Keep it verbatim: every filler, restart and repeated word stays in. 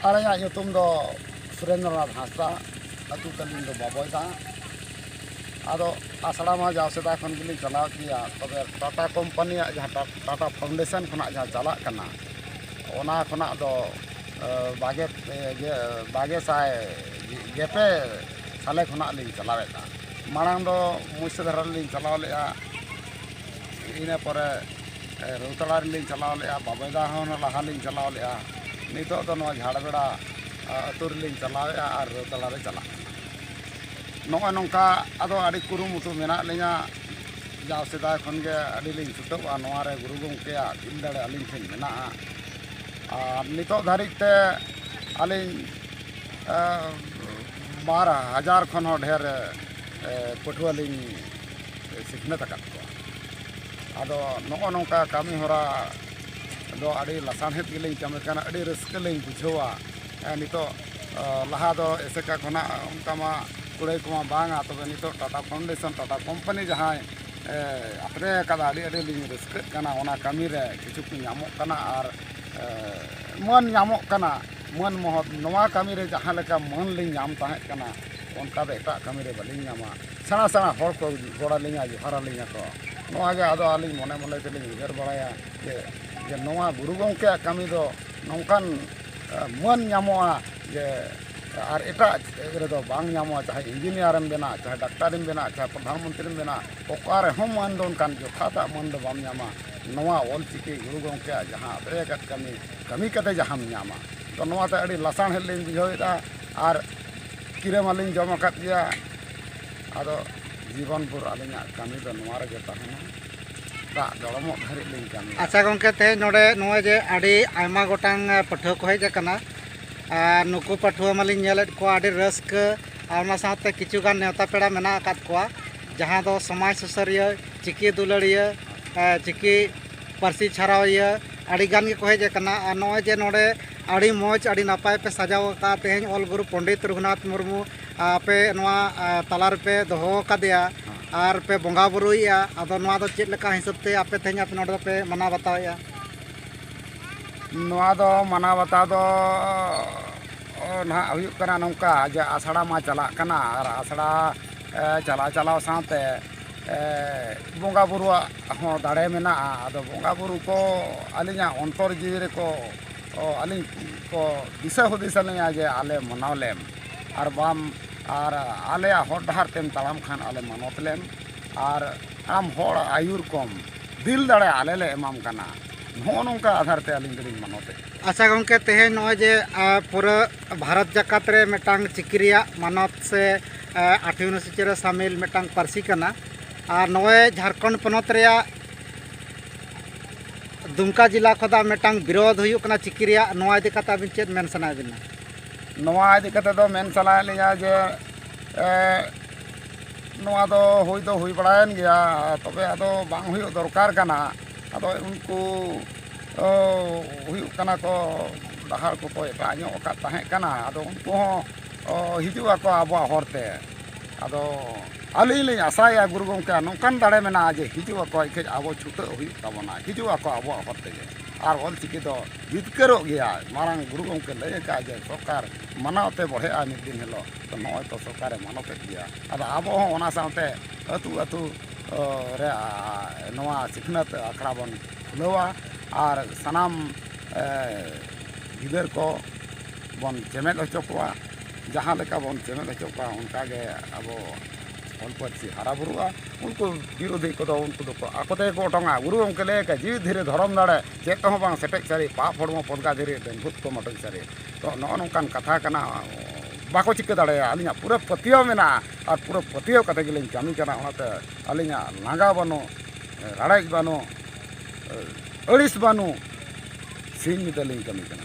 ᱟᱹᱞᱤᱧᱟᱜ ᱧᱩᱛᱩᱢ ᱫᱚ ᱥᱩᱨᱮᱱᱫᱨᱚᱱᱟᱛᱷ ᱦᱟᱸᱥᱫᱟ, ᱟᱹᱛᱩ ᱛᱟᱹᱞᱤᱧ ᱫᱚ ᱵᱟᱵᱚᱭᱫᱟ᱾ ᱟᱫᱚ ᱟᱥᱲᱟ ᱢᱟ ᱡᱟᱣ ᱥᱮᱫᱟᱭ ᱠᱷᱚᱱ ᱜᱮᱞᱤᱧ ᱪᱟᱞᱟᱣᱮᱫ ᱜᱮᱭᱟ, ᱛᱚᱵᱮ ᱴᱟᱴᱟ ᱠᱳᱢᱯᱟᱱᱤᱭᱟᱜ ᱡᱟᱦᱟᱸ ᱴᱟ-, ᱴᱟᱴᱟ ᱯᱷᱟᱣᱩᱱᱰᱮᱥᱚᱱ ᱠᱷᱚᱱᱟᱜ ᱡᱟᱦᱟᱸ ᱪᱟᱞᱟᱜ ᱠᱟᱱᱟ, ᱚᱱᱟ ᱠᱷᱚᱱᱟᱜ ᱫᱚ, ᱮ, ᱵᱟᱜᱮ, ᱮ, ᱜᱮ, ᱵᱟᱜᱮ ᱥᱟᱭ ᱜᱮᱯᱮ ᱥᱟᱞᱮ ᱠᱷᱚᱱᱟᱜ ᱞᱤᱧ ᱪᱟᱞᱟᱣᱮᱫᱼᱟ᱾ ᱢᱟᱲᱟᱝ ᱫᱚ ᱢᱩᱪᱟᱹᱫ ᱫᱷᱟᱨᱟ ᱨᱮᱞᱤᱧ ᱪᱟᱞᱟᱣ ᱞᱮᱫᱼᱟ, ᱤᱱᱟᱹ ᱯᱚᱨᱮ, ᱮ, ᱨᱟᱹᱣᱛᱟᱲᱟ ᱨᱮᱞᱤᱧ ᱪᱟᱞᱟᱣ ᱞᱮᱫᱼᱟ, ᱵᱟᱵᱚᱭᱫᱟ ᱦᱚᱸ ᱞᱟᱦᱟ ᱞᱤᱧ ᱪᱟᱞᱟᱣ ᱞᱮᱫᱼᱟ᱾ ᱱᱤᱛᱚᱜ ᱫᱚ ᱱᱚᱣᱟ ᱡᱷᱟᱲᱵᱮᱲᱟ, ᱟ, ᱟᱹᱛᱩ ᱨᱮᱞᱤᱧ ᱪᱟᱞᱟᱣᱮᱫᱼᱟ ᱟᱨ ᱨᱟᱹᱣᱛᱟᱲᱟ ᱨᱮ ᱪᱟᱞᱟᱜ ᱠᱟᱱᱟ᱾ ᱱᱚᱜᱼᱚᱭ ᱱᱚᱝᱠᱟ ᱟᱫᱚ ᱟᱹᱰᱤ ᱠᱩᱨᱩᱢᱩᱴᱩ ᱢᱮᱱᱟᱜ ᱞᱤᱧᱟ᱾ ᱡᱟᱣ ᱥᱮᱫᱟᱭ ᱠᱷᱚᱱ ᱜᱮ ᱟᱹᱰᱤ ᱞᱤᱧ ᱪᱷᱩᱴᱟᱹᱣᱟ ᱱᱚᱣᱟ ᱨᱮ, ᱜᱩᱨᱩ ᱜᱚᱢᱠᱮᱭᱟᱜ ᱫᱤᱞ ᱫᱟᱲᱮ ᱟᱹᱞᱤᱧ ᱴᱷᱮᱱ ᱢᱮᱱᱟᱜᱼᱟ᱾ ᱟᱨ ᱱᱤᱛᱚᱜ ᱫᱷᱟᱹᱨᱤᱡ ᱛᱮ ᱟᱹᱞᱤᱧ, ᱮ, ᱵᱟᱨ ᱦᱟᱡᱟᱨ ᱠᱷᱚᱱ ᱦᱚᱸ ᱰᱷᱮᱨ, ᱮ, ᱯᱟᱹᱴᱷᱩᱣᱟᱹ ᱞᱤᱧ ᱥᱤᱠᱷᱱᱟᱹᱛ ᱟᱠᱟᱫ ᱠᱚᱣᱟ᱾ ᱟᱫᱚ ᱱᱚᱜᱼᱚ ᱱᱚᱝᱠᱟ ᱠᱟᱹᱢᱤ ᱦᱚᱨᱟ ᱫᱚ ᱟᱹᱰᱤ ᱞᱟᱥᱟᱲᱦᱮᱫ ᱜᱮᱞᱤᱧ ᱠᱟᱹᱢᱤ ᱠᱟᱱᱟ, ᱟᱹᱰᱤ ᱨᱟᱹᱥᱠᱟᱹ ᱞᱤᱧ ᱵᱩᱡᱷᱟᱹᱣᱟ᱾ ᱮ, ᱱᱤᱛᱚᱜ, ᱮ, ᱞᱟᱦᱟ ᱫᱚ ᱮᱥᱮᱠᱟ ᱠᱷᱚᱱᱟᱜ ᱚᱱᱠᱟ ᱢᱟ ᱠᱩᱲᱟᱹᱭ ᱠᱚᱢᱟ ᱵᱟᱝᱟ, ᱛᱚᱵᱮ ᱱᱤᱛᱚᱜ ᱴᱟᱴᱟ ᱯᱷᱟᱣᱩᱱᱰᱮᱥᱚᱱ, ᱴᱟᱴᱟ ᱠᱳᱢᱯᱟᱱᱤ ᱡᱟᱦᱟᱸᱭ, ᱮ, ᱟᱛᱨᱮ ᱟᱠᱟᱫᱟ, ᱟᱹᱰᱤ ᱟᱹᱰᱤ ᱞᱤᱧ ᱨᱟᱹᱥᱠᱟᱹᱜ ᱠᱟᱱᱟ᱾ ᱚᱱᱟ ᱠᱟᱹᱢᱤ ᱨᱮ ᱠᱤᱪᱷᱩ ᱠᱚ ᱧᱟᱢᱚᱜ ᱠᱟᱱᱟ ᱟᱨ, ᱮ, ᱢᱟᱹᱱ ᱧᱟᱢᱚᱜ ᱠᱟᱱᱟ, ᱢᱟᱹᱱ ᱢᱚᱦᱚᱛ᱾ ᱱᱚᱣᱟ ᱠᱟᱹᱢᱤ ᱨᱮ ᱡᱟᱦᱟᱸ ᱞᱮᱠᱟ ᱢᱟᱹᱱ ᱞᱤᱧ ᱧᱟᱢ ᱛᱟᱦᱮᱸᱫ ᱠᱟᱱᱟ, ᱚᱱᱠᱟ ᱫᱚ ᱮᱴᱟᱜ ᱠᱟᱹᱢᱤ ᱨᱮ ᱵᱟᱹᱞᱤᱧ ᱧᱟᱢᱟ᱾ ᱥᱮᱬᱟ ᱥᱮᱬᱟ ᱦᱚᱲ ᱠᱚ ᱜᱚᱲ ᱟᱹᱞᱤᱧᱟ, ᱡᱚᱦᱟᱨ ᱟᱹᱞᱤᱧᱟ ᱠᱚ᱾ ᱱᱚᱣᱟ ᱜᱮ ᱟᱫᱚ ᱟᱹᱞᱤᱧ ᱢᱚᱱᱮ ᱢᱚᱱᱮ ᱛᱮᱞᱤᱧ ᱩᱭᱦᱟᱹᱨ ᱵᱟᱲᱟᱭᱟ ᱡᱮ, ᱡᱮ ᱱᱚᱣᱟ ᱜᱩᱨᱩ ᱜᱚᱢᱠᱮᱭᱟᱜ ᱠᱟᱹᱢᱤ ᱫᱚ ᱱᱚᱝᱠᱟᱱ, ᱮ, ᱢᱟᱹᱱ ᱧᱟᱢᱚᱜᱼᱟ ᱡᱮ ᱟᱨ ᱮᱴᱟᱜ ᱨᱮᱫᱚ ᱵᱟᱝ ᱧᱟᱢᱚᱜᱼᱟ᱾ ᱪᱟᱦᱮ ᱤᱧᱡᱤᱱᱤᱭᱟᱨᱮᱢ ᱵᱮᱱᱟᱜ, ᱪᱟᱦᱮ ᱰᱟᱠᱛᱟᱨᱮᱢ ᱵᱮᱱᱟᱜ, ᱪᱟᱦᱮ ᱯᱨᱚᱫᱷᱟᱱ ᱢᱚᱱᱛᱨᱤᱢ ᱵᱮᱱᱟᱜ, ᱚᱠᱟ ᱨᱮᱦᱚᱸ ᱢᱟᱹᱱ ᱫᱚ ᱚᱱᱠᱟᱱ ᱡᱚᱛᱷᱟᱛᱟᱜ ᱢᱟᱹᱱ ᱫᱚ ᱵᱟᱢ ᱧᱟᱢᱟ᱾ ᱱᱚᱣᱟ ᱚᱞ ᱪᱤᱠᱤ ᱜᱩᱨᱩ ᱜᱚᱢᱠᱮᱭᱟᱜ ᱡᱟᱦᱟᱸ ᱟᱛᱨᱮ ᱟᱠᱟᱫ ᱠᱟᱹᱢᱤ, ᱠᱟᱹᱢᱤ ᱠᱟᱛᱮ ᱡᱟᱦᱟᱸᱢ ᱧᱟᱢᱟ᱾ ᱛᱚ ᱱᱚᱣᱟᱛᱮ ᱟᱹᱰᱤ ᱞᱟᱥᱟᱲᱦᱮᱫ ᱞᱤᱧ ᱵᱩᱡᱷᱟᱹᱣᱮᱫᱼᱟ ᱟᱨ ᱠᱤᱨᱟᱹ ᱢᱟᱞᱤᱧ ᱡᱚᱢ ᱟᱠᱟᱫ ᱜᱮᱭᱟ᱾ ᱟᱫᱚ ᱡᱤᱵᱚᱱ ᱵᱷᱳᱨ ᱟᱹᱞᱤᱧᱟᱜ ᱠᱟᱹᱢᱤ ᱫᱚ ᱱᱚᱣᱟ ᱨᱮᱜᱮ ᱛᱟᱦᱮᱱᱟ, ᱫᱟᱜ ᱫᱚᱲᱚᱢᱚᱜ ᱫᱷᱟᱹᱨᱤᱡ ᱞᱤᱧ ᱠᱟᱹᱢᱤᱭᱟ᱾ ᱟᱪᱪᱷᱟ ᱜᱚᱢᱠᱮ, ᱛᱮᱦᱮᱧ ᱱᱚᱰᱮ ᱱᱚᱜᱼᱚᱭ ᱡᱮ ᱟᱹᱰᱤ ᱟᱭᱢᱟ ᱜᱚᱴᱟᱝ, ᱮ, ᱯᱟᱹᱴᱷᱩᱣᱟᱹ ᱠᱚ ᱦᱮᱡ ᱟᱠᱟᱱᱟ, ᱟᱨ ᱱᱩᱠᱩ ᱯᱟᱹᱴᱷᱩᱣᱟᱹ ᱢᱟᱞᱤᱧ ᱧᱮᱞᱮᱫ ᱠᱚᱣᱟ ᱟᱹᱰᱤ ᱨᱟᱹᱥᱠᱟᱹ, ᱟᱨ ᱚᱱᱟ ᱥᱟᱶᱛᱮ ᱠᱤᱪᱷᱩ ᱜᱟᱱ ᱱᱮᱣᱛᱟ ᱯᱮᱲᱟ ᱢᱮᱱᱟᱜ ᱟᱠᱟᱫ ᱠᱚᱣᱟ, ᱡᱟᱦᱟᱸ ᱫᱚ ᱥᱚᱢᱟᱡᱽ ᱥᱩᱥᱟᱹᱨᱤᱭᱟᱹ, ᱪᱤᱠᱤ ᱫᱩᱞᱟᱹᱲᱤᱭᱟᱹ, ᱮ, ᱪᱤᱠᱤ ᱯᱟᱹᱨᱥᱤ ᱪᱷᱟᱨᱟᱣᱤᱭᱟᱹ ᱟᱹᱰᱤ ᱜᱟᱱ ᱜᱮᱠᱚ ᱦᱮᱡ ᱟᱠᱟᱱᱟ᱾ ᱟᱨ ᱱᱚᱜᱼᱚᱭ ᱡᱮ ᱱᱚᱰᱮ ᱟᱹᱰᱤ ᱢᱚᱡᱽ, ᱟᱹᱰᱤ ᱱᱟᱯᱟᱭ ᱯᱮ ᱥᱟᱡᱟᱣ ᱟᱠᱟᱫᱼᱟ ᱛᱮᱦᱮᱧ ᱚᱞ ᱜᱩᱨᱩ ᱯᱚᱱᱰᱤᱛ ᱨᱚᱜᱷᱩᱱᱟᱛᱷ ᱢᱩᱨᱢᱩ, ᱟᱯᱮ ᱱᱚᱣᱟ, ᱟ, ᱛᱟᱞᱟ ᱨᱮᱯᱮ ᱫᱚᱦᱚ ᱟᱠᱟᱫᱮᱭᱟ ᱟᱨ ᱯᱮ ᱵᱚᱸᱜᱟ ᱵᱩᱨᱩᱭᱮᱫᱼᱟ᱾ ᱟᱫᱚ ᱱᱚᱣᱟ ᱫᱚ ᱪᱮᱫ ᱞᱮᱠᱟ ᱦᱤᱥᱟᱹᱵ ᱛᱮ ᱟᱯᱮ ᱛᱮᱦᱮᱧ ᱟᱯᱮ ᱱᱚᱰᱮ ᱫᱚᱯᱮ ᱢᱟᱱᱟᱣ ᱵᱟᱛᱟᱣᱮᱫᱼᱟ? ᱱᱚᱣᱟ ᱫᱚ ᱢᱟᱱᱟᱣ ᱵᱟᱛᱟᱣ ᱫᱚ ᱱᱟᱦᱟᱜ ᱦᱩᱭᱩᱜ ᱠᱟᱱᱟ ᱱᱚᱝᱠᱟ ᱡᱮ ᱟᱥᱲᱟ ᱢᱟ ᱪᱟᱞᱟᱜ ᱠᱟᱱᱟ, ᱟᱨ ᱟᱥᱲᱟ, ᱮ, ᱪᱟᱞᱟᱣ ᱪᱟᱞᱟᱣ ᱥᱟᱶᱛᱮ, ᱮ, ᱵᱚᱸᱜᱟ ᱵᱩᱨᱩᱣᱟᱜ ᱦᱚᱸ ᱫᱟᱲᱮ ᱢᱮᱱᱟᱜᱼᱟ᱾ ᱟᱫᱚ ᱵᱚᱸᱜᱟ ᱵᱩᱨᱩ ᱠᱚ ᱟᱹᱞᱤᱧᱟᱜ ᱚᱱᱛᱚᱨ ᱡᱤᱣᱤ ᱨᱮᱠᱚ, ᱚ, ᱟᱹᱞᱤᱧ ᱠᱚ ᱫᱤᱥᱟᱹ ᱦᱩᱫᱤᱥ ᱟᱹᱞᱤᱧᱟ ᱡᱮ ᱟᱞᱮ ᱢᱟᱱᱟᱣ ᱞᱮᱢ, ᱟᱨ ᱵᱟᱢ, ᱟᱨ ᱟᱞᱮᱭᱟᱜ ᱦᱚᱨ ᱰᱟᱦᱟᱨ ᱛᱮᱢ ᱛᱟᱲᱟᱢ ᱠᱷᱟᱱ ᱟᱞᱮ ᱢᱟᱱᱚᱛ ᱞᱮᱢ, ᱟᱨ ᱟᱢ ᱦᱚᱲ ᱟᱹᱭᱩᱨ ᱠᱚᱢ, ᱫᱤᱞ ᱫᱟᱲᱮ ᱟᱞᱮ ᱞᱮ ᱮᱢᱟᱢ ᱠᱟᱱᱟ᱾ ᱱᱚᱜᱼᱚ ᱱᱚᱝᱠᱟ ᱟᱫᱷᱟᱨ ᱛᱮ ᱟᱹᱞᱤᱧ ᱫᱚᱞᱤᱧ ᱢᱟᱱᱚᱛᱮᱫ ᱠᱚᱣᱟ᱾ ᱟᱪᱪᱷᱟ ᱜᱚᱢᱠᱮ, ᱛᱮᱦᱮᱧ ᱱᱚᱜᱼᱚᱭ ᱡᱮ, ᱟ, ᱯᱩᱨᱟᱹ ᱵᱷᱟᱨᱚᱛ ᱡᱟᱠᱟᱛ ᱨᱮ ᱢᱤᱫᱴᱟᱝ ᱪᱤᱠᱤ ᱨᱮᱭᱟᱜ ᱢᱟᱱᱚᱛ ᱥᱮ, ᱟ, ᱟᱴᱷᱣᱤ ᱚᱱᱩᱥᱩᱪᱤ ᱨᱮ ᱥᱟᱢᱤᱞ ᱢᱤᱫᱴᱟᱝ ᱯᱟᱹᱨᱥᱤ ᱠᱟᱱᱟ, ᱟᱨ ᱱᱚᱜᱼᱚᱭ ᱡᱷᱟᱲᱠᱷᱚᱸᱰ ᱯᱚᱱᱚᱛ ᱨᱮᱭᱟᱜ ᱫᱩᱢᱠᱟ ᱡᱮᱞᱟ ᱠᱷᱚᱱᱟᱜ ᱢᱤᱫᱴᱟᱝ ᱵᱤᱨᱳᱫᱷ ᱦᱩᱭᱩᱜ ᱠᱟᱱᱟ ᱪᱤᱠᱤ ᱨᱮᱭᱟᱜ, ᱱᱚᱣᱟ ᱤᱫᱤ ᱠᱟᱛᱮ ᱟᱹᱵᱤᱱ ᱪᱮᱫ ᱢᱮᱱ ᱥᱟᱱᱟᱭᱮᱫ ᱵᱤᱱᱟ? ᱱᱚᱣᱟ ᱤᱫᱤ ᱠᱟᱛᱮ ᱫᱚ ᱢᱮᱱ ᱥᱟᱱᱟᱭᱮᱫ ᱞᱤᱧᱟ ᱡᱮ, ᱮ, ᱱᱚᱣᱟ ᱫᱚ ᱦᱩᱭ ᱫᱚ ᱦᱩᱭ ᱵᱟᱲᱟᱭᱮᱱ ᱜᱮᱭᱟ, ᱛᱚᱵᱮ ᱟᱫᱚ ᱵᱟᱝ ᱦᱩᱭᱩᱜ ᱫᱚᱨᱠᱟᱨ ᱠᱟᱱᱟ᱾ ᱟᱫᱚ ᱩᱱᱠᱩ, ᱚ, ᱦᱩᱭᱩᱜ ᱠᱟᱱᱟ ᱠᱚ, ᱰᱟᱦᱟᱨ ᱠᱚᱠᱚ ᱮᱴᱟᱜ ᱧᱚᱜ ᱟᱠᱟᱫ ᱛᱟᱦᱮᱸ ᱠᱟᱱᱟ᱾ ᱟᱫᱚ ᱩᱱᱠᱩ ᱦᱚᱸ, ᱚ, ᱦᱤᱡᱩᱜ ᱟᱠᱚ ᱟᱵᱚᱣᱟᱜ ᱦᱚᱨ ᱛᱮ᱾ ᱟᱫᱚ ᱟᱹᱞᱤᱧ ᱞᱤᱧ ᱟᱥᱟᱭᱮᱫᱼᱟ ᱜᱩᱨᱩ ᱜᱚᱢᱠᱮ ᱱᱚᱝᱠᱟᱱ ᱫᱟᱲᱮ ᱢᱮᱱᱟᱜᱼᱟ ᱡᱮ ᱦᱤᱡᱩᱜ ᱟᱠᱚ, ᱮᱱᱠᱷᱟᱡ ᱟᱵᱚ ᱪᱷᱩᱴᱟᱹᱜ ᱦᱩᱭᱩᱜ ᱛᱟᱵᱚᱱᱟ, ᱦᱤᱡᱩᱜ ᱟᱠᱚ ᱟᱵᱚᱣᱟᱜ ᱦᱚᱨ ᱛᱮᱜᱮ᱾ ᱟᱨ ᱚᱞ ᱪᱤᱠᱤ ᱫᱚ ᱡᱤᱛᱠᱟᱹᱨᱚᱜ ᱜᱮᱭᱟ᱾ ᱢᱟᱨᱟᱝ ᱜᱩᱨᱩ ᱜᱚᱢᱠᱮ ᱞᱟᱹᱭ ᱟᱠᱟᱫᱼᱟ ᱡᱮ ᱥᱚᱨᱠᱟᱨ ᱢᱟᱱᱟᱣ ᱛᱮ ᱵᱚᱲᱦᱮᱜᱼᱟ ᱢᱤᱫ ᱫᱤᱱ ᱦᱤᱞᱳᱜ᱾ ᱛᱚ ᱱᱚᱜᱼᱚᱭ ᱛᱚ ᱥᱚᱨᱠᱟᱨᱮ ᱢᱟᱱᱚᱛᱮᱫ ᱜᱮᱭᱟ᱾ ᱟᱫᱚ ᱟᱵᱚ ᱦᱚᱸ ᱚᱱᱟ ᱥᱟᱶᱛᱮ ᱟᱹᱛᱩ ᱟᱹᱛᱩ, ᱚ, ᱨᱮ, ᱟ, ᱱᱚᱣᱟ ᱥᱤᱠᱷᱱᱟᱹᱛ ᱟᱠᱷᱲᱟ ᱵᱚᱱ ᱠᱷᱩᱞᱟᱹᱣᱟ ᱟᱨ ᱥᱟᱱᱟᱢ, ᱮ, ᱜᱤᱫᱟᱹᱨ ᱠᱚ ᱵᱚᱱ ᱪᱮᱢᱮᱫ ᱦᱚᱪᱚ ᱠᱚᱣᱟ᱾ ᱡᱟᱦᱟᱸ ᱞᱮᱠᱟ ᱵᱚᱱ ᱪᱮᱢᱮᱫ ᱦᱚᱪᱚ ᱠᱚᱣᱟ, ᱚᱱᱠᱟ ᱜᱮ ᱟᱵᱚ ᱚᱞ ᱯᱟᱹᱨᱥᱤ ᱦᱟᱨᱟ ᱵᱩᱨᱩᱜᱼᱟ᱾ ᱩᱱᱠᱩ ᱵᱤᱨᱳᱫᱷᱤ ᱠᱚᱫᱚ, ᱩᱱᱠᱩ ᱫᱚᱠᱚ ᱟᱠᱚ ᱛᱮᱜᱮ ᱠᱚ ᱚᱰᱚᱝᱟ᱾ ᱜᱩᱨᱩ ᱜᱚᱢᱠᱮ ᱞᱟᱹᱭ ᱟᱠᱟᱫ, "ᱡᱤᱣᱤ ᱫᱷᱤᱨᱤ ᱫᱷᱚᱨᱚᱢ ᱫᱟᱲᱮ, ᱪᱮᱫ ᱛᱮᱦᱚᱸ ᱵᱟᱝ ᱥᱮᱴᱮᱡ ᱥᱟᱹᱨᱤ, ᱯᱟᱯ ᱦᱚᱲᱢᱚ ᱯᱚᱫᱽᱜᱟ ᱫᱷᱤᱨᱤ, ᱰᱟᱹᱱᱵᱷᱩᱛ ᱠᱚ ᱢᱟᱹᱴᱩᱡ ᱥᱟᱹᱨᱤ᱾" ᱛᱚ ᱱᱚᱜᱼᱚ ᱱᱚᱝᱠᱟᱱ ᱠᱟᱛᱷᱟ ᱠᱟᱱᱟ, ᱵᱟᱠᱚ ᱪᱤᱠᱟᱹ ᱫᱟᱲᱮᱭᱟᱜᱼᱟ᱾ ᱟᱹᱞᱤᱧᱟᱜ ᱯᱩᱨᱟᱹ ᱯᱟᱹᱛᱭᱟᱹᱣ ᱢᱮᱱᱟᱜᱼᱟ ᱟᱨ ᱯᱩᱨᱟᱹ ᱯᱟᱹᱛᱭᱟᱹᱣ ᱠᱟᱛᱮ ᱜᱮᱞᱤᱧ ᱠᱟᱹᱢᱤ ᱠᱟᱱᱟ᱾ ᱚᱱᱟᱛᱮ ᱟᱹᱞᱤᱧᱟᱜ ᱞᱟᱸᱜᱟ ᱵᱟᱹᱱᱩᱜ, ᱨᱟᱲᱮᱡ ᱵᱟᱹᱱᱩᱜ, ᱟᱹᱲᱤᱥ ᱵᱟᱹᱱᱩᱜ, ᱥᱤᱧ ᱧᱤᱫᱟᱹ ᱞᱤᱧ ᱠᱟᱹᱢᱤ ᱠᱟᱱᱟ᱾